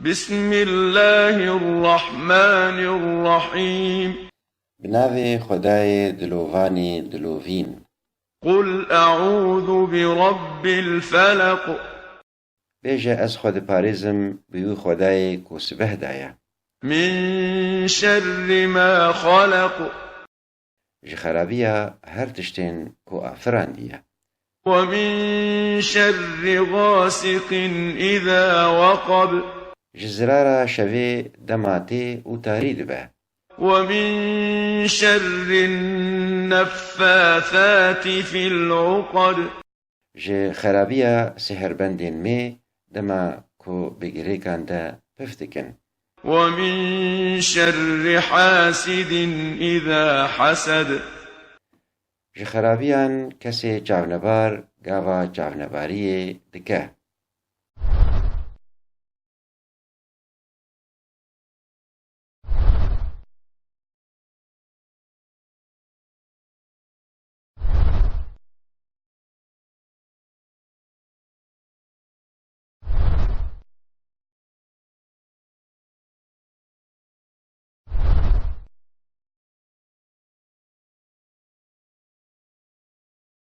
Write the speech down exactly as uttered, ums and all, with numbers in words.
بسم الله الرحمن الرحيم. Bi navê Xwedayê dilovanî dilovîn. قل أعوذ برب الفلق. Bêje, ez xwe diparêzim bi wî Xwedayê ku sibeh daye. من شر ما خلق. Ji xerabiya her tiştên ku afirandiye. ومن شر غاسق إذا وقب. Ji zirara şevê dema tê û tarî dibe. ومن شر النفاثات في العقد. Ji xerabiya sihirbendên mê dema ku bi girêkan de pif dikin. ومن شر حاسد إذا حسد. Ji xerabiyan kesê çavnebar gava çavnebariyê dike.